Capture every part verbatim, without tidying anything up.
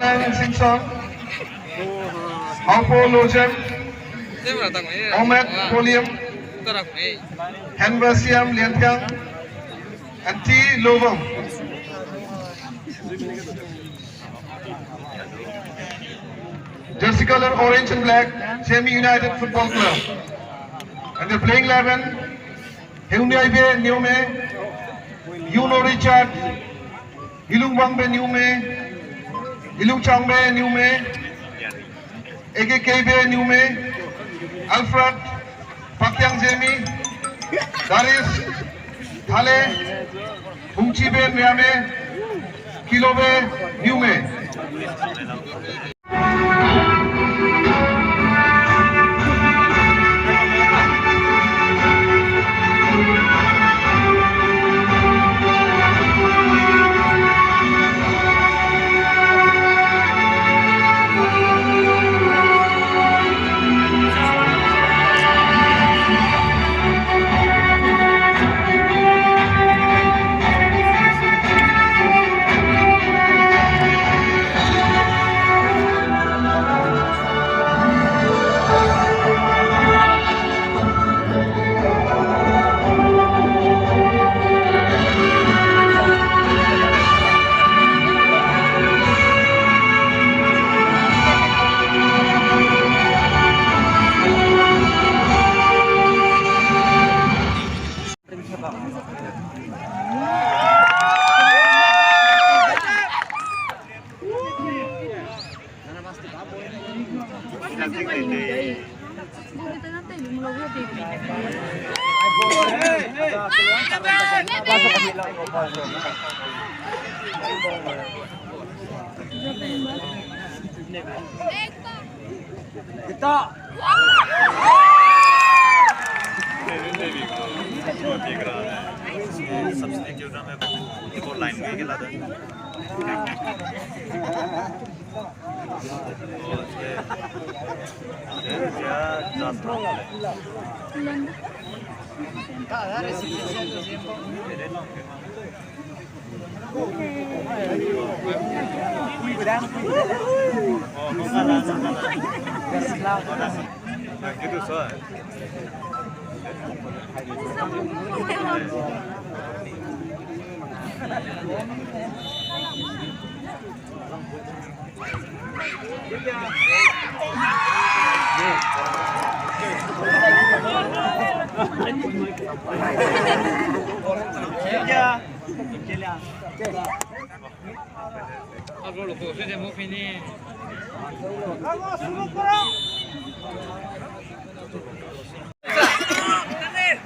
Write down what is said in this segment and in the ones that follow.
Nang Simpson, Aupo Lojem, Omet Polium, Henvasiam Liantiang, and T Lovum. Jersey color orange and black, Zeme United Football Club. And the playing eleven, Heuniaibe Niume, Yuno Richard, Ilungbangbe Niume, Ilungchangbe Niume, Ekekeibe Niume, Alfred, Pakiang Zeme, Darius, Thale, Hungchibe Niame, Kilobe Niume.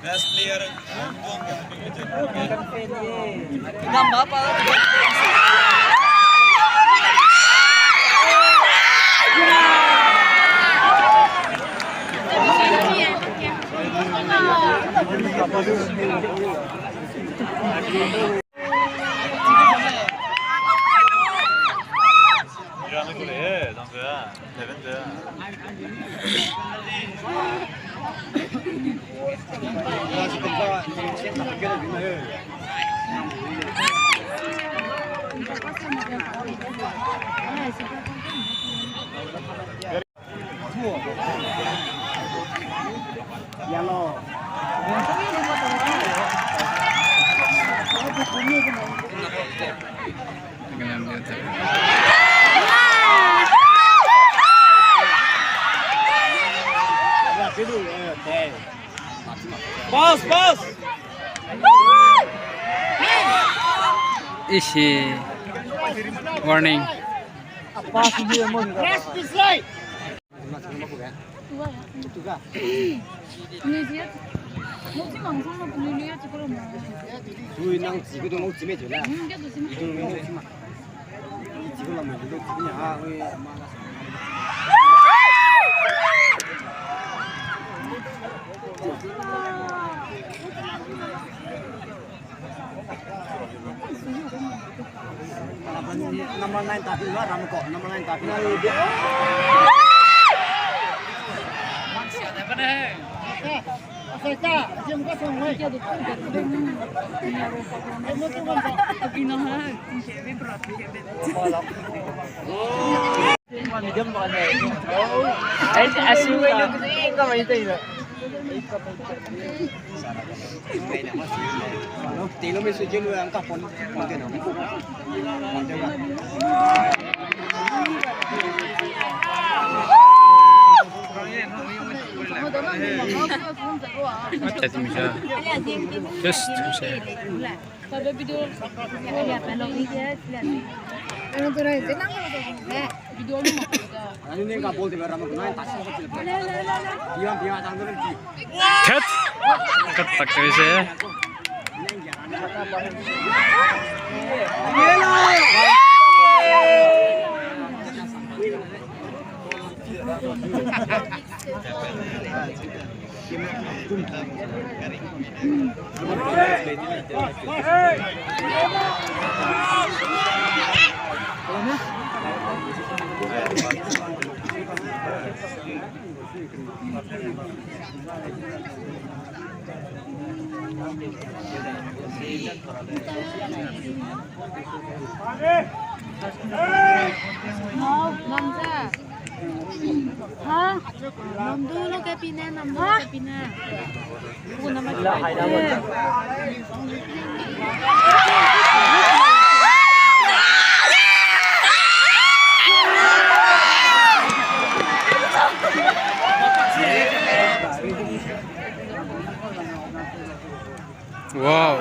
Best player. Pass, pass. Isi. Warning. Number nine tapi lah, Ramko. Number nine tapi lah. Just to say. Cut. Cut tak se. Ha? Namdu lo ke pine, namdu lo ke pine. Wow.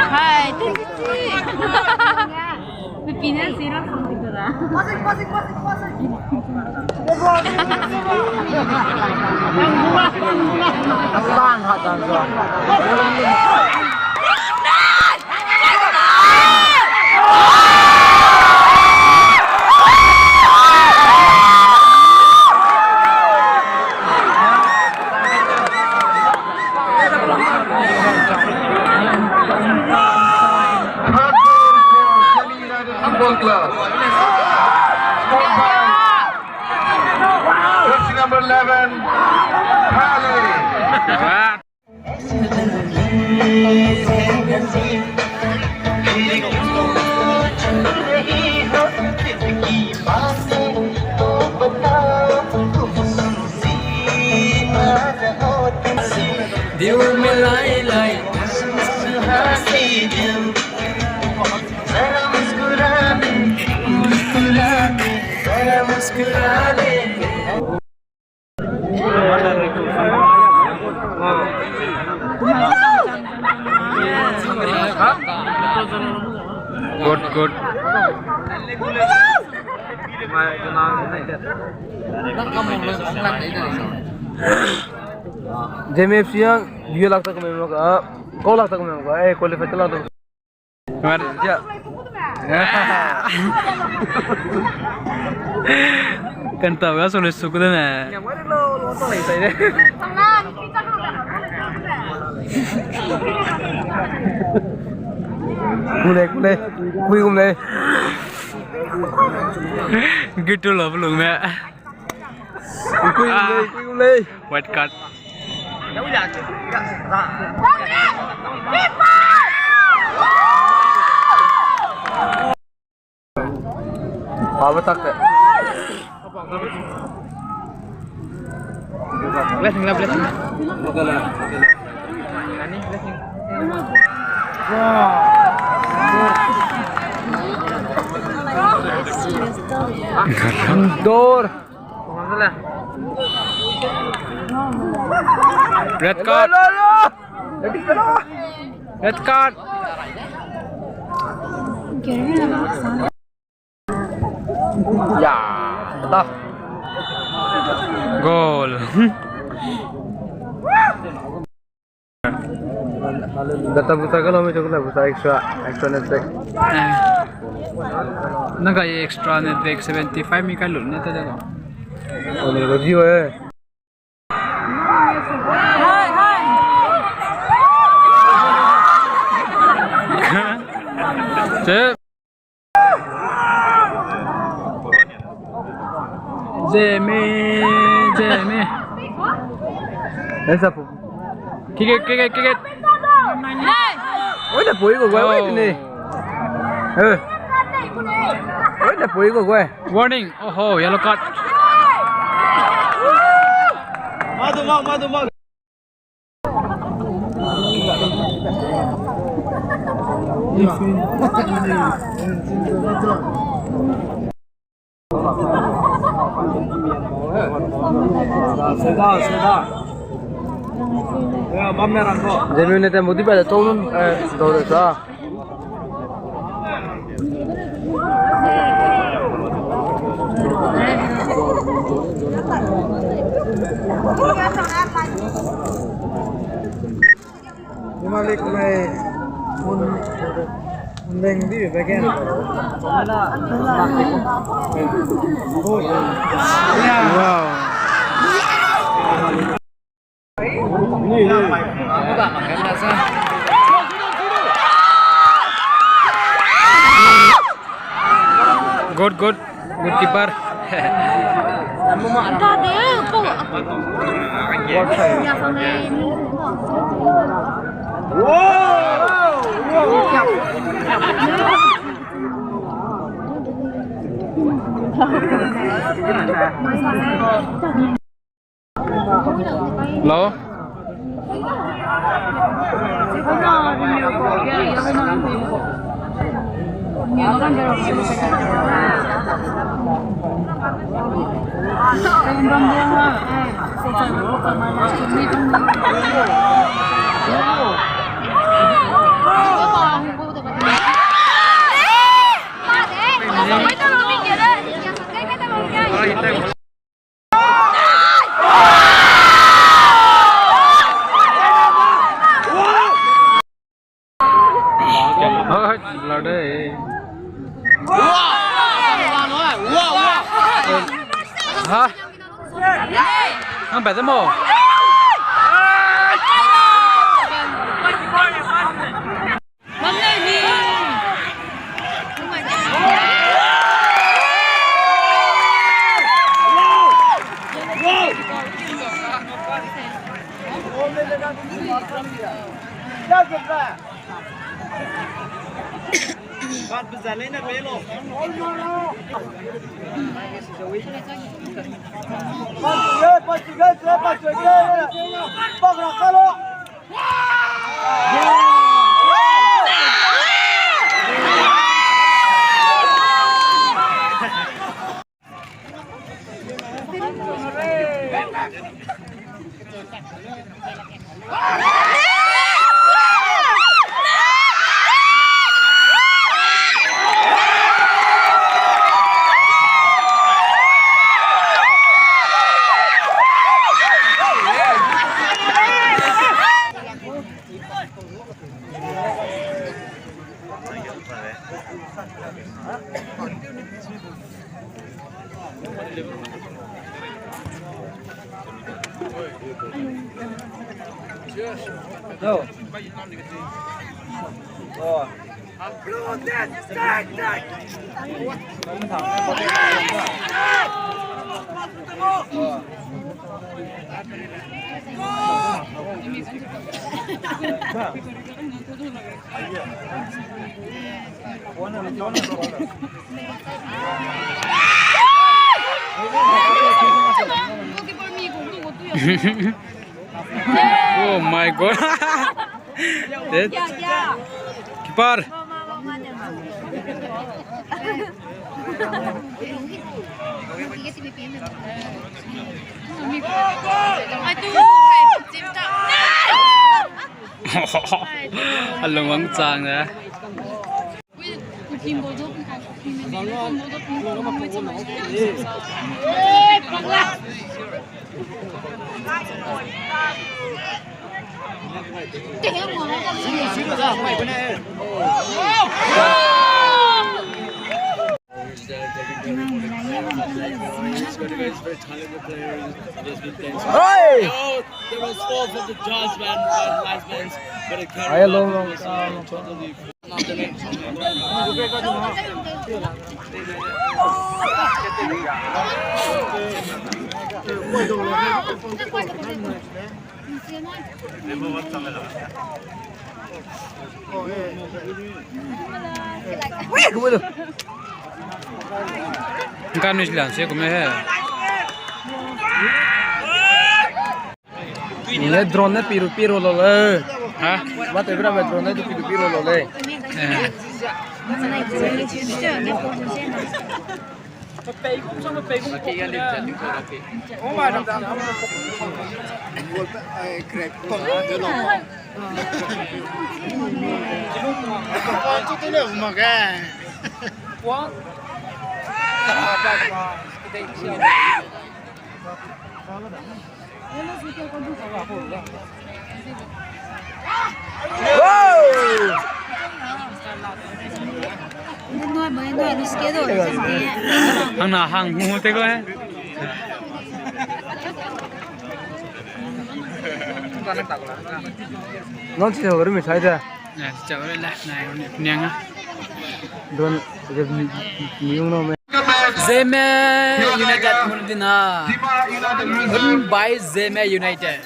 Hai, thank you. Pepine sira something to that. Football Club. Jersey number eleven, Pale. Good, good. J M F C yang, dia lak tak me mo ka, kau lak tak me mo ka, eh, qualify tak lak tak. Kemar, ya. Kan tau ga sole suk de ne. Kule, kule. Kui gum le. Gitu lo belum ya. Kui gum le, kui gum le. White card. Blessing lah, blessing. Door. Red card. Red card. Ya, ta. Goal. Data busa ka lo mi chok la busa extra, extra net pack. Eh. Na ga extra net pack seventy five mi ka lu ne ta de lo. Oh, ne lo ji we. Hai, hai. Che. Zeme, zeme. Esa pu. Kick it, kick it, kick it. Oi, da pui ko, oi, oi, ne. Eh. Oi, da pui ko, oi. Warning. Oho, yellow card. Madu ma, madu ma. Zeme ne te mudi pa de tau nun, eh, dau de sa. Malik mai mun, mun leng di be gen. Wow. Good, good. Goalkeeper. Hello? Ha? Nang pat te mo? Oh my God. That, Par. A lung wang chang da. Hey! There was foul from the judge, man, uh, last man, but it carried Ayo, long, long, long, long. Nka nui silan se kume he. Ne drone ne piru piru lo le. Ha? Ba te bra be drone ne piru piru lo le. Eh. Hang na hang hu te ko he. Non si ho ru mi sai da. Eh, chau re la, na, niang a. Don, je mi, mi yung no me. Zeme United muna dina. Win by Zeme United.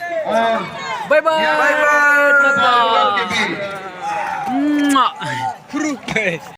Bye bye. Bye bye. Tata. Mwah.